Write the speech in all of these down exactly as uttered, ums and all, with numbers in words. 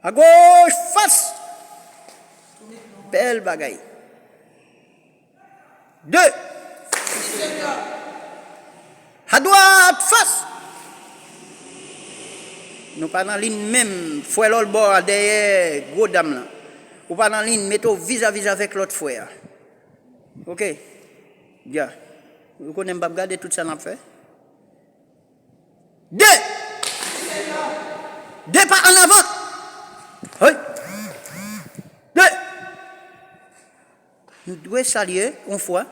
Agoch, fas. Bèl bagay. De. Adwat, fas. Nou pa nan liy menm, frè lòt bò a, dèyè gwo dam lan. Ou pa nan liy, mete w vizaviz avèk lòt frè a. Oke. Ya. Ou konnen m p ap gade tout sa n ap fè. De. De pa an avan. Hey. De. Nou dwe salye yon fwa.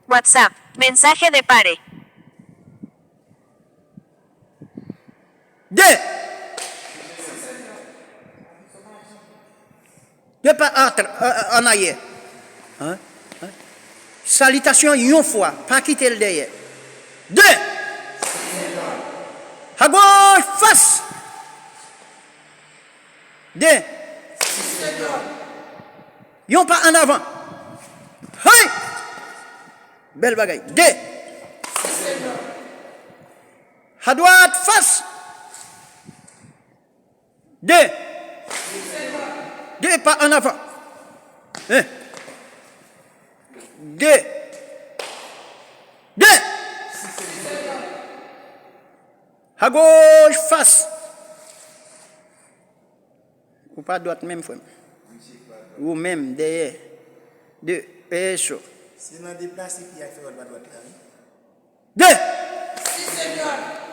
WhatsApp, mensaje de pare. De. De pa atra-, a-, a-, an ayè. Hein? Hein? Salitasyon yon fwa, pa kite l dèyè. De. Agoch, fas. De. Yon pa an avan. Hey! Bèl bagay. De. Adwat, fas. De. De pa an avan. Hein. De. De. Agoch, fas. Ou pa dwat menm, frè m. Ou menm, dèyè. De. Eso. Se nan deplase pye a k fè w pa dwat la, wi. De.